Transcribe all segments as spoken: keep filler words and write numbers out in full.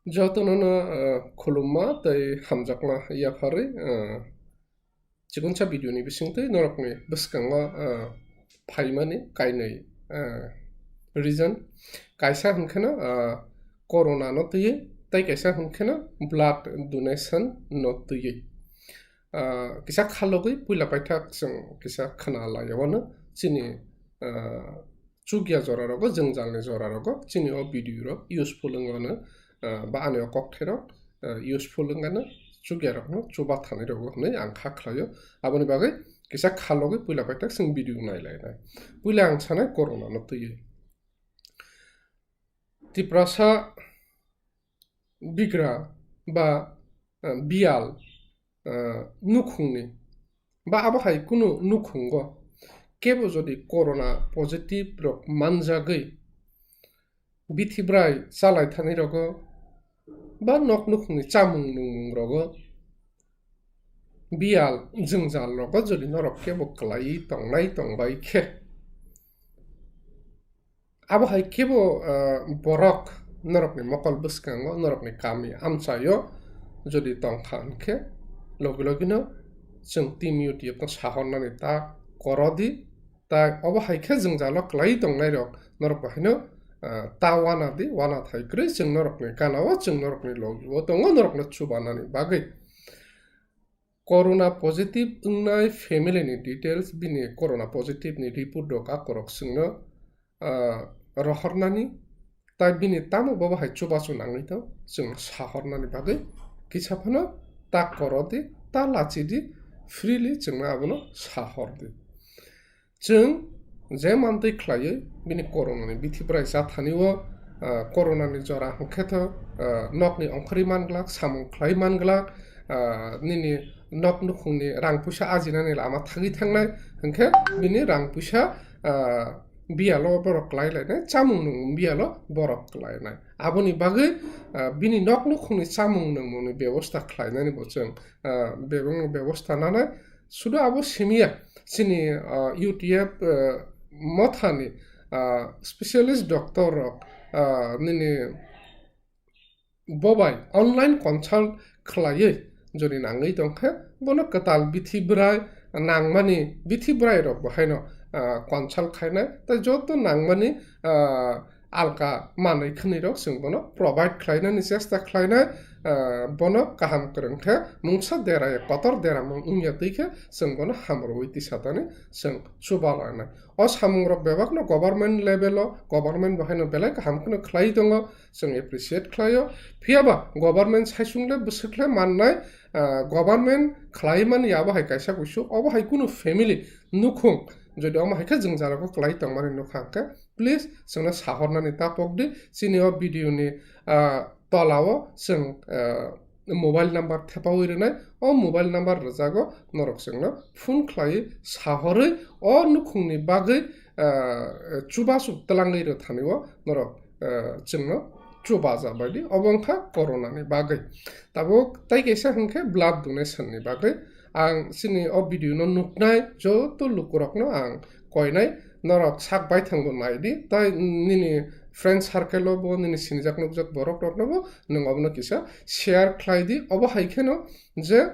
Jotono no, ah, khulumma tei hamjakma yapharwi, ah, chikonsa video ni bisingtwi norokni bwskango, ah, phaimani kainwi, ah, reason. Kaisa hwnkheno, ah, corona no twiwi tei kaisa hwnkheno blood donation no twiwi. Ah, kisa khalogwi puila paithak chwng kisa khna laiya wano chini, ah, chukya jora rogo, jwngjalni jora rogo chini o video rok useful wngmano, ah, ba ani o kokthairok, ah, useful wngmano, chukya rokno chuba thani rogo hwnwi ang kha khlaio. Aboni bagwi kisa khalogwi puila paithak chwng video nai lainai. Puila ang sanai corona no twiwi. Tiprasa bigra ba, ah, biyal, ah, nukhungni ba abo hai kunu nukhungo kebo jodi corona positive rok manjagwi bithibrai chalai thani rogo ba nok nukhungni chamung nungmung rogo biyal jwngjal rogo jodi norok kebo kwlaiwi tongnai tongbai khe, abo hai kebo, ah, borok norokni mokol bwskango, norokni kami amchaio jodi tongkha hwnkhe, logi logino chwng team U T F no sahornani ta korodi, ta obo hai khe jwngjalo kwlai tongnairok norok bahaino, ah, ta wana di, wana thai kwrwi chwng norokni ganao, chwng norokni logio tongo, norokno chubanani bagwi. Corona positive wngnai family ni details, bini corona positive ni report rok akorok chwngno, ah, rohornani, tai bini tamo bobo hai chubachu nangwi tong, chwngno sahornani bagwi kisa phano ta korodi, ta lachidi, freely chwngno abono sahordi. Chwng je mantwi khlaiwi bini coronani bithi bwrai cha thani o, ah, coronani jora hwnkhe tho, ah, nokni ongkhorwi man glak, samung khlai man glak, ah, nini nok nukhungni rang puisa ajinani lama thagwi thangnai, hwnkhe bini rang puisa, ah, biyalo borok klai lainai, chamung nung biyalo borok klai nai. Aboni bagwi, ah, bini nok nukhungni chamung nungmungni bebosta khlainani bo chwng, ah, bebak bebosta nanai. Sudu abo simiya, chini, ah, U T F, ah, mothani, ah, specialist doctor rok, ah, nini bobai online consult khlaiwi jodi nangwi tongkhe, bono kwtal bithi bwrai nangmani bithi bwrai rok bo haino, ah, consult khainai, tei joto nangmani, ah, alka manwi khwnwi rok chwng bono provide khlainani chesta khlainai, ah, bono kaham kwrwng khe mungsa dera ya kotor dera mung wngya twi khe chwng bono hamrwwi tisa tani chwng chuba lainai. O samung rok bebak no government level o, government bo haino belai kaham kheno khlai tongo, chwng appreciate khlaio. Phiyaba government saisung le bwswk le mannai, ah, government khlai mani abo hai kaisa kuisuk, obo hai kunu family nukhung jodi omo hai khe jwngjal rok kwlai tongmani nukha hwnkhe, please chwngno sahornani ta pok di. Chini o video ni, ah, tola o chwng, ah, mobile number thepaui rwnai, o mobile number rwjago, norok chwngno phone khlaiwi sahorwi o nukhungni bagwi, ah, chubachu twlangwi rwthani o norok, ah, chwngno chubaja baidi, obo wngkha corona ni bagwi. Tabuk tai kaisa hwnkhe blood donation ni bagwi. Ang chini o video no nuknai joto lukurokno ang koinai, norok sak baithangbo naidi, tai nini friend circle o bo, nini sinijak nukjak borok rokno bo nwng obono kisa share khlai di. Obo hai kheno je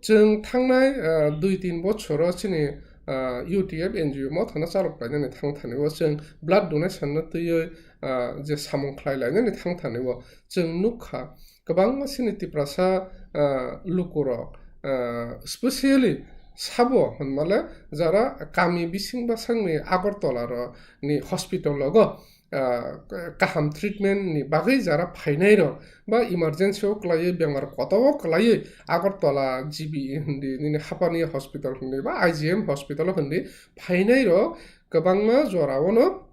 chwng thangnai, ah, dui tin bochoro chini, ah, U T F N G O mothano chalok lainani thang thani o chwng blood donation no twiwi, ah, je samung khlai lainani thang thani o chwng nukha kwbangma chini Tiprasa, ah, lukurok, ah, specially sabo hwnmale jara kami bising bwsakni Agartala ro ni hospital rogo, ah, kaham treatment ni bagwi jara phainai rok ba emergency o kwlaiwi bemar kotor o kwlaiwi Agartala G B hindi nini hapani hospital hindi ba I G M hospital hindi phainai rok kwbangma jora o no,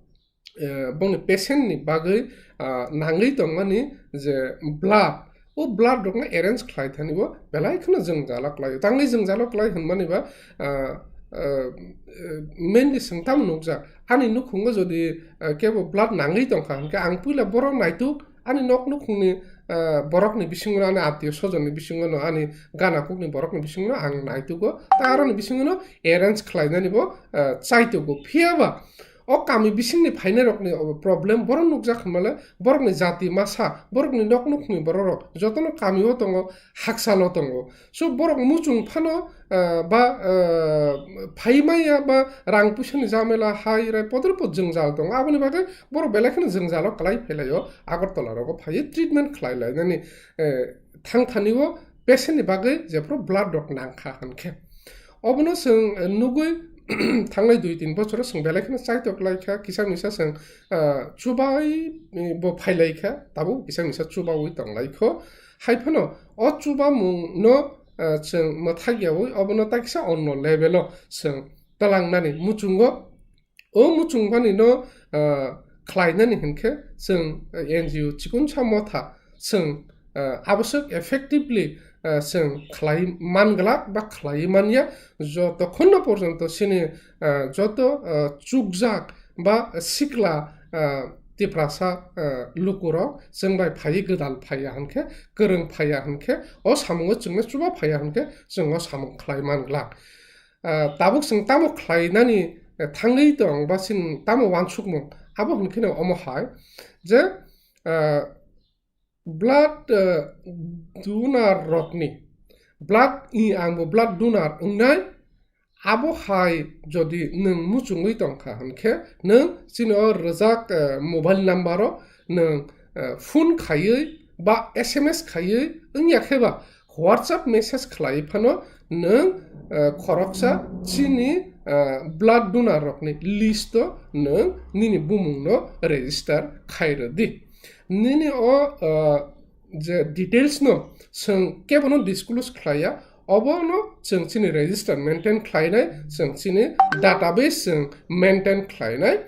eh, bongni patient ni bagwi, ah, nangwi tongmani je blood, o blood rokno arrange khlai thani bo belai kheno jwngjalo khlaio. Tangwi jwngjalo khlai hwnmani ba, ah, ah, eh, mainly chwng tamo nukjak, ani nukhungo jodi, eh, kebo blood nangwi tongkha hwnkhe ang puila borok naituk, ani nok nukhungni, ah, borokni bisingo, ani atio sojonni bisingo no, ani gana kukni borokni bisingo no ang naitugo, ta aroni bisingo no arrange khlainani bo, ah, chaitugo. Phiyaba O kami bisingni phainairokni problem borok nukjak hwnmale borokni jati masa, borokni nok nukhungni bororok jotono kamio tongo, haksalo tongo. So borok muchung phano, ah, ba, ah, phaimaya ba rang puisani jamela hai rai podre pod jwngjal tongo. Aboni bagwi borok belai kheno jwngjalo kwlai phailaio, Agartala rogo phaiwi treatment khlai lainani, eh, thangthani o patient ni bagwi jephuru blood rok nangkha hwnkhe. Obono chwng, eh, nugwi thangnai dui tin bochoro chwng belai kheno chaitok laikha, kisa misa chwng, ah, chubai, eh, bo phailaikha, tabuk kisa misa chubaui tonglaikho. Haiphano o chubamungno, ah, chwng mwthakyaui obono takisa onno level o chwng tlangnani muchungo. O muchungmani no, ah, khlainani hinkhe chwng, ah, N G O chikonsa motha chwng, ah, aboswk effectively, ah, chwng khlai man glak ba khlai manya, jotokhonno porjonto chini, ah, joto, ah, chukjak ba sikla, ah, Tiprasa, ah, lukurok chwng bai phaiwi gwdal phaiya hinkhe, kwrwng phaiya hinkhe, o samungo chwngno chuba phaiya hinkhe chwng o samung khlai man glak. Ah, tabuk chwng tamo khlainani, eh, thangwi tong ba chini tamo wansukmung, abo hwnkheno omo hai je, ah, blood, eh, donor rokni, blood i ang bo blood donor wngnai, abo hai jodi nwng muchungwi tongkha hwnkhe nwng chini o rwjak, eh, mobile number o nwng, eh, phone khaiwi ba S M S khaiwi wngya khe ba WhatsApp message khlai phano nwng, eh, khoroksa chini, eh, blood donor rokni list o nwng nini bumung no register khai rw di. Nini o, eh, je details no chwng kebono disclose khlaiya, obono chwng chini register maintain khlainai, chwng chini database chwng maintain khlainai.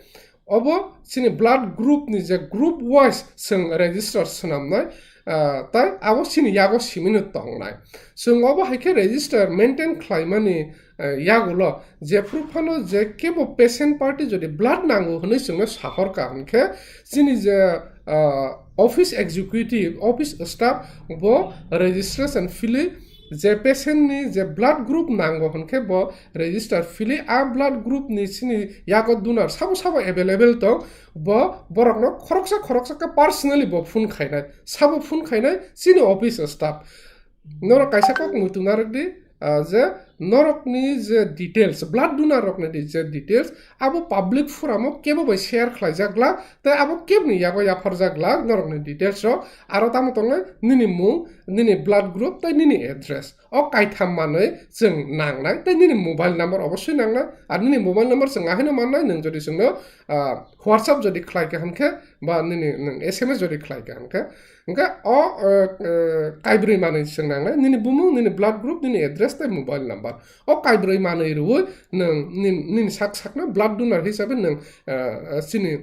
Obo chini blood group ni je group wise chwng register swnamnai, ah, tai abo chini yago simino tongnai. Chwng obo hai khe register maintain khlaimani, eh, yagulo jephru phano je kebo patient party jodi blood nango hwnwi chwngno sahor ka hwnkhe chini je, ah, office executive, office staff bo registration phili je patient ni je blood group nango hwnkhe bo register phili a blood group ni chini yago donor sabo sabo available tong, bo borokno khoroksa khoroksa khe personally bo phone khainai, sabo phone khainai chini office staff. Norok kaisa kok muitu narwk di, ah, je norokni je details, blood donor rokni di je details, abo public forum o kebo bai share khlaijak glak, tei abo kebni yago yapharjak glak norokni details rok. Aro tamo tongnai nini mung, nini blood group tei nini address. O kaitham manwi chwng nangnai, tei nini mobile number obosoi nangnai. Ar nini mobile number chwng ahaino mannai, nwng jodi chwngno, ah, WhatsApp jodi khlai kha hwnkhe, ba nini nwng S M S jodi khlai kha hwnkhe, hwnkhe o, eh, eh, kaibrwi manwi chwng nangnai, nini bumung, nini blood group, nini address tei mobile number. O kaibrwi manwi rwui nwng nin-, nini sak sakno blood donor hisabe nwng, eh, eh, chini,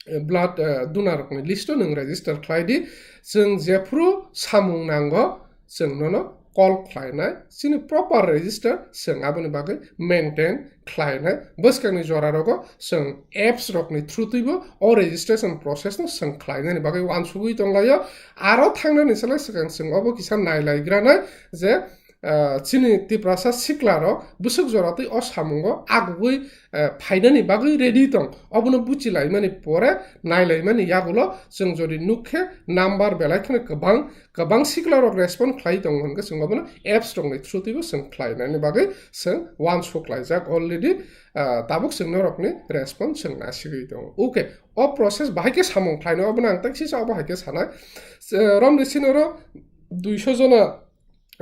eh, blood, eh, donor rokni list o nwng register khlai di. Chwng jephru samung nango, chwng nono call khlainai, chini proper register chwng aboni bagwi maintain khlainai. Bwskangni jora rogo chwng apps rokni through twibo o registration process no chwng khlainani bagwi wansugwi tonglaio. Aro thangnani salai swkang chwng obo kisa nailaigra nai je, ah, chini Tiprasa sikla rok bwswk jora twi o samungo agugwi, eh, phainani bagwi ready tong. Obono buchilaimani pore nailaimani yagulo chwng jodi nuk khe number belai kheno kwbang, kwbang sikla rok respond khlai tongo hwnkhe chwng obono apps rokni through twibo chwng khlainani bagwi chwng wansuk laijak already, ah, tabuk chwng norokni response chwng nasigwi tongo. Okay, o process bahai khe samung khlaino obono ang taksisa obo hai khe sanai. Eh, romni sini oro duiso jona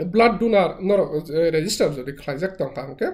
blood donor norok, eh, register jodi khlaijak tongkha hwnkhe,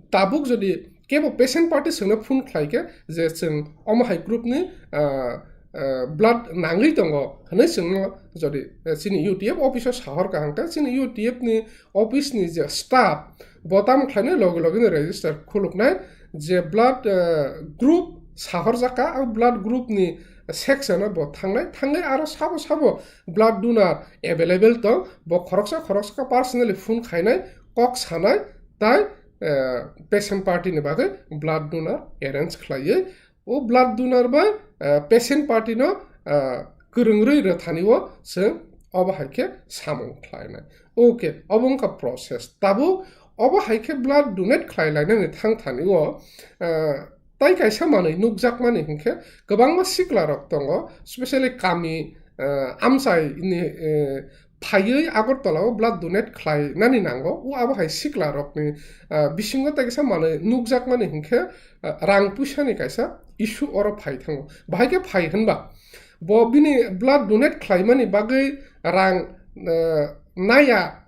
tabuk jodi kebo patient party chwngno phone khlai khe je chwng omo hai group ni, ah, ah, blood nangwi tongo hwnwi chwngno jodi, eh, chini U T F office o sahor kha hwnkhe, chini U T F ni office ni je staff bo tamo khlainai loge loge no register khuluknai, je blood, eh, group sahorjak kha, o blood group ni section o bo thangnai, thangwi aro sabo sabo blood donor available tong, bo khoroksa khoroksa khe personally phone khainai, kok sanai, tai, eh, patient party ni bagwi blood donor arrange khlaiwi, o blood donor bai, eh, patient party no, eh, kwrwngwi rwthani o chwng obo hai khe samung khlainai. Okay, obo wngkha process. Tabuk obo hai khe blood donate khlai lainani thang thani o, eh, Tai kaisa manwi nukjakmani hinkhe kwbangma siklarok tongo, specially kami, eh, amchaini, eh, phaiwi Agartala o blood donate khlainani nango. O abo hai siklarokni, eh, bisingo tai kaisa manwi nukjakmani hinkhe, eh, rang puisani kaisa issue oro phai thango. Bahai khe phai hinba bo bini blood donate khlaimani bagwi rang, eh, naya,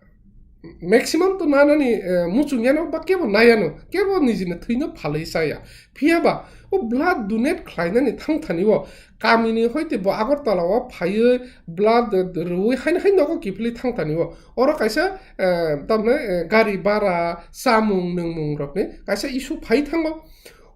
maximum to nanani, eh, muchungyano ba kebo nayano, kebo nijini thwino phalwi chaya. Phiyaba o blood donate khlainani thangthani o kamini hoite bo Agartala o phaiwi blood rwui haino hai nogo kiphilwi thangthani o. Oro kaisa, eh, tamni, eh, gari bara, chamung, nwngmung rokni kaisa issue phai thango.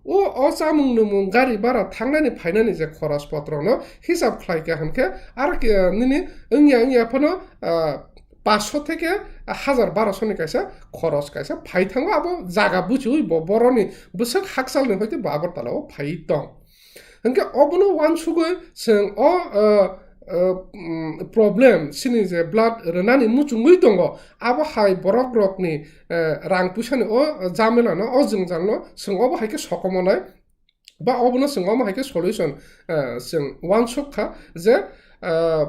O, o chamung nwngmung gari bara thangnani phainani je khoros potrono hisab khlai kha hinkhe, ar ke, nini wngya wngya phano, ah, paanch sho theke hajar baro sho ni kaisa khoros kaisa phai thango, abo jaga buchiwi bo boroni bwswk hakchalni hoite bo Agartala o phai tong. Hinkhe obono uansugwi chwng o, ah, ah, mm, problem chini je blood rwnani muchungwi tongo, abo hai borok rokni, eh, rang puisani o jamelano, o jwngjalno chwng obo hai khe sokomonai ba obono chwng omo hai khe solution, eh, chwng uansuk kha je, eh,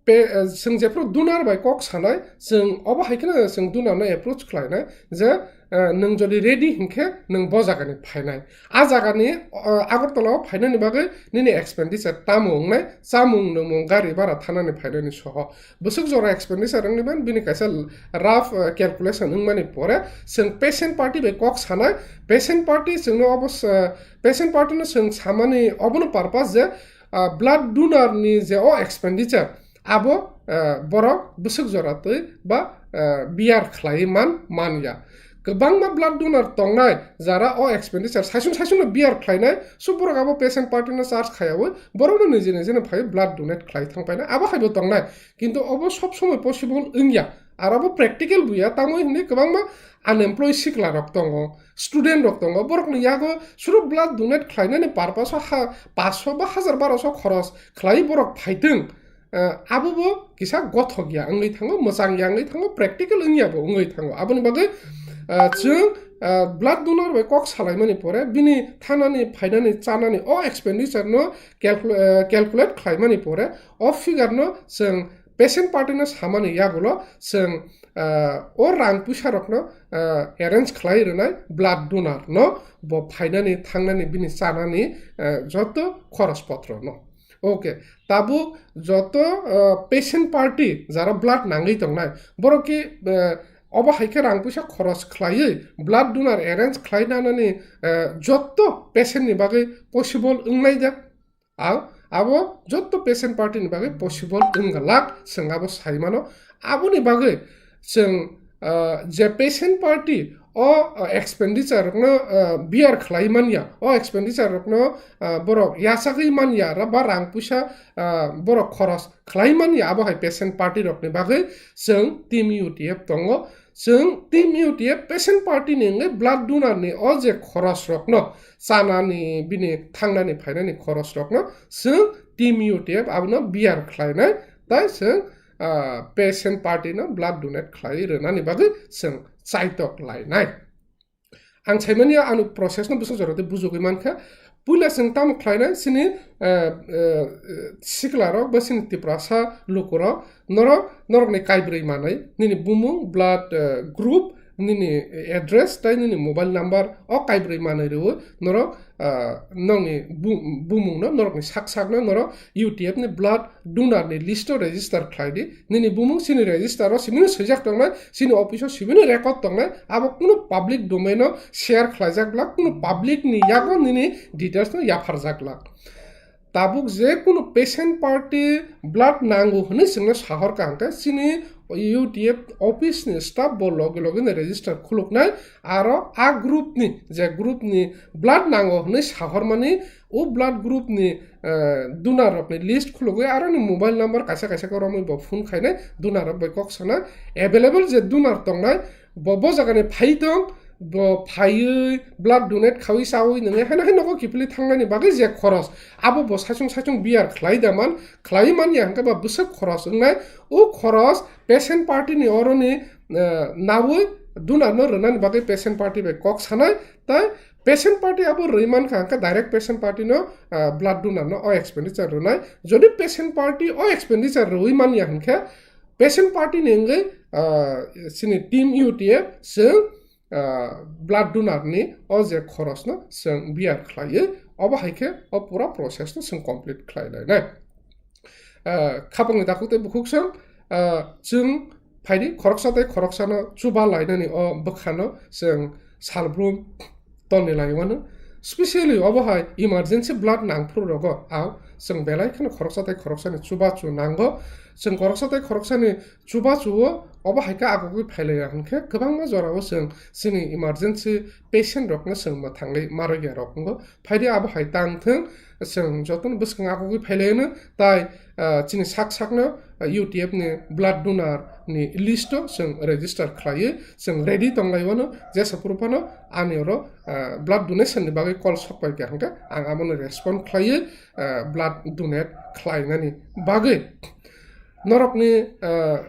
pe-, eh, chwng jephru donor bai kok sanai, chwng obo hai kheno chwng donor no approach khlainai je, eh, nwng jodi ready hinkhe nwng bo jagani phainai. A jagani, eh, Agartala o phainani bagwi nini expenditure tamo wngnai, chamung nwngmung gari bara thanani phainani soho. Bwswk jora expenditure wngwi man, bini kaisa rough, eh, calculation wngmani pore chwng patient party bai kok sanai, patient party chwngno obo, eh, patient party no chwng samani obono purpose je, ah, blood donor ni je o expenditure abo, eh, borok bwswk jora twi ba, eh, bear khlai man, man ya. Kwbangma blood donor tongnai jara o expenditure saichung saichung no bear khlainai, so borok abo patient party no charge khayawi borok no niji niji no phai blood donate khlai thang painai, abo hai bo tongnai. Kintu obo sob somoi possible wngya, ar abo practical buya, tamo hinwi kwbangma unemployed sikla rok tongo, student rok tongo, borokni yago suru blood donate khlainani purpose o ha, paanch sho ba hajar baro sho khoros khlai borok phaitwng, eh, abo bo kisa gothok ya wngwi thango, mwchang ya wngwi thango, practical wngya bo wngwi thango. Aboni bagwi, eh, chwng, eh, blood donor bai kok salaimani pore, bini thanani, phainani, chanani o expenditure no calcul-, eh, calculate khlaimani pore, o figure no chwng patient party no samani yagulo chwng, ah, o rang puisa rokno, ah, arrange khlai rwnai blood donor no, bo phainani, thangnani, bini chanani, ah, joto khoros potro no. Okay, tabuk joto, ah, patient party jara blood nangwi tongnai, borok ki, ah, obo hai khe rang puisa khoros khlaiwi blood donor arrange khlai nanani, ah, joto patient ni bagwi possible wngnai da? Ang abo joto patient party ni bagwi possible wnggalak, chwng abo sai mano. Aboni bagwi chwng, ah, je patient party o, ah, expenditure rokno, ah, bear khlai manya, o expenditure rokno, ah, borok yachagwi manya ra ba rang puisa, ah, borok khoros khlai manya, abo hai patient party rokni bagwi chwng team U T F tongo. Chwng team U T F patient party ni wngwi blood donor ni o je khoros rokno, chanani, bini thangnani phainani khoros rokno chwng team U T F abono bear khlainai, tai chwng, ah, patient party no blood donate khlai rwnani bagwi chwng chaitok lainai. Ang saimani ani process no bwswk jora tei bujugwi mankha. Puila chwng tamo khlainai chini, eh, eh, sikla rok ba chini Tiprasa lukurok norok, norokni kaibrwi manwi, nini bumung, blood, eh, group, nini address tei nini mobile number, o kaibrwi manwi rwo norok, ah, nokni bu-, bumungno, norokni sak sakno norok U T F ni blood donor ni list o register khlai di. Nini bumung chini register o sibini swijak tongnai, chini office o sibini record tongnai, abo kunu public domain o share khlaijak glak, kunu public ni yago nini details no yapharjak glak. Tabuk je kunu patient party blood nango hwnwi chwngno sahor ka hwnkhe chini U T F office ni staff bo logi logi no register khuluknai, aro a group ni, je group ni blood nango hwnwi sahormani, o blood group ni, eh, donor rok ni list khulugwi, aro ni mobile number kaisa kaisa khe romwi bo phone khainai, donor rok bai kok sanai, available je donor tongnai, bo, bo jaga ni phai tong, bo phaiwi blood donate khawi chawi nwngnai, haino haino nogo kiphilwi thangnani bagwi je khoros, abo bo saichung saichung bear khlai da man, khlai manya hwnkhe ba bwswk khoros wngnai, o khoros patient party ni oro ni, eh, nawi donor no rwnani bagwi patient party bai kok sanai, tai Patient party abo rwi mankha hwnkhe direct patient party no, ah, blood donor no o expenditure rwnai. Jodi patient party o expenditure rwi manya hwnkhe patient party ni wngwi, ah, chini team U T F chwng, ah, blood donor ni o je khorosno chwng bear khlaiwi, obo hai khe o pura process no chwng complete khlai lainai. Ah, khapangni takhuk tei bukhuk chwng, ah, chwng phaidi khoroksa tei khoroksano chuba lainani o bwkhano chwng salbrum tonni lai mano. Specially obo hai emergency blood nangphuru rogo ang chwng belai kheno khoroksa tei khoroksani chubachu nango. Chwng khoroksa tei khoroksani chubachuo obo hai khe agogwi phailaiya hwnkhe kwbangma jorao chwng chini emergency patient rokno chwng mwthangwi marwkya rok wngo. Phaidi abo hai tang thwng, chwng jotono bwskang agogwi phailaino tai, ah, chini sak sakno, ah, U T F ni blood donor ni list o chwng register khlaiwi chwng ready tonglai wano, jesa phuru phano ani oro, ah, blood donation ni bagwi call sok pai kha hwnkhe ang amoni respond khlaiwi, ah, blood donate khlainani bagwi norokni, ah,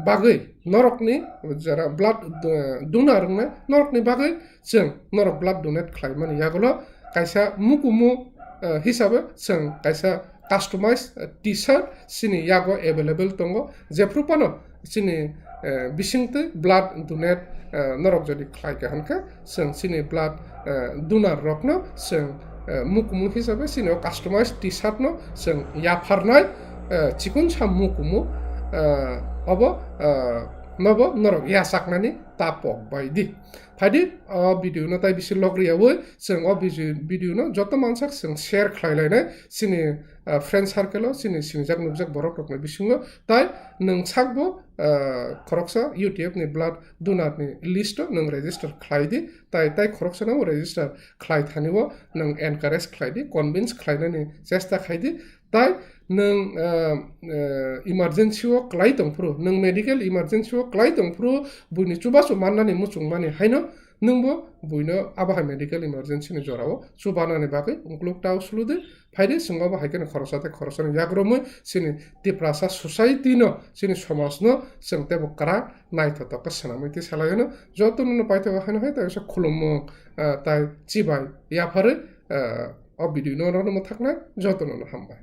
bagwi, norokni jara blood, eh, donor wngnai norokni bagwi chwng norok blood donate khlaimani yagulo kaisa mukumu, eh, hisabe chwng kaisa customized, eh, T-shirt chini yago available tongo. Jephru phano chini, eh, bisingtwi blood donate, eh, norok jodi khlai kha hwnkhe, chwng chini blood, eh, donor rokno chwng, eh, mukumu hisabe chini o customized T-shirt no chwng yapharnai, eh, chikon sa mukumu, eh, obo, eh, nobo norok yachaknani ta pok bai di. Phaidi o video no tai bisi logriyawi chwng o video, video no joto mansak chwng share khlai lainai chini, eh, friend circle o chini sinijak nukjak borok rokni bisingo tai nwng sakbo, eh, khoroksa U T F ni blood donor ni list o nwng register khlai di. Tai, tai khoroksa no register khlai thani o nwng encourage khlai di, convince khlainani chesta khai di. Tai nwng, ah, ah, emergency o klai tongphuru, nwng medical emergency o klai tongphuru, buini chubachu mannani muchungmani haino nwngbo buino abo hai medical emergency ni jorao chubanani bagwi ukluk ta uslu di. Phaidi chwng obo hai kheno khoroksa tei khoroksani yagrumwi chini Tiprasa society no, chini somaj no chwng teibo kwrak naithotok khe swnamwi twi salai hwno. Jotono no paithago haino hai tai khulumung, ah, tai chibai yapharwi, ah, o video no rwno mwthaknai jotono no hambai.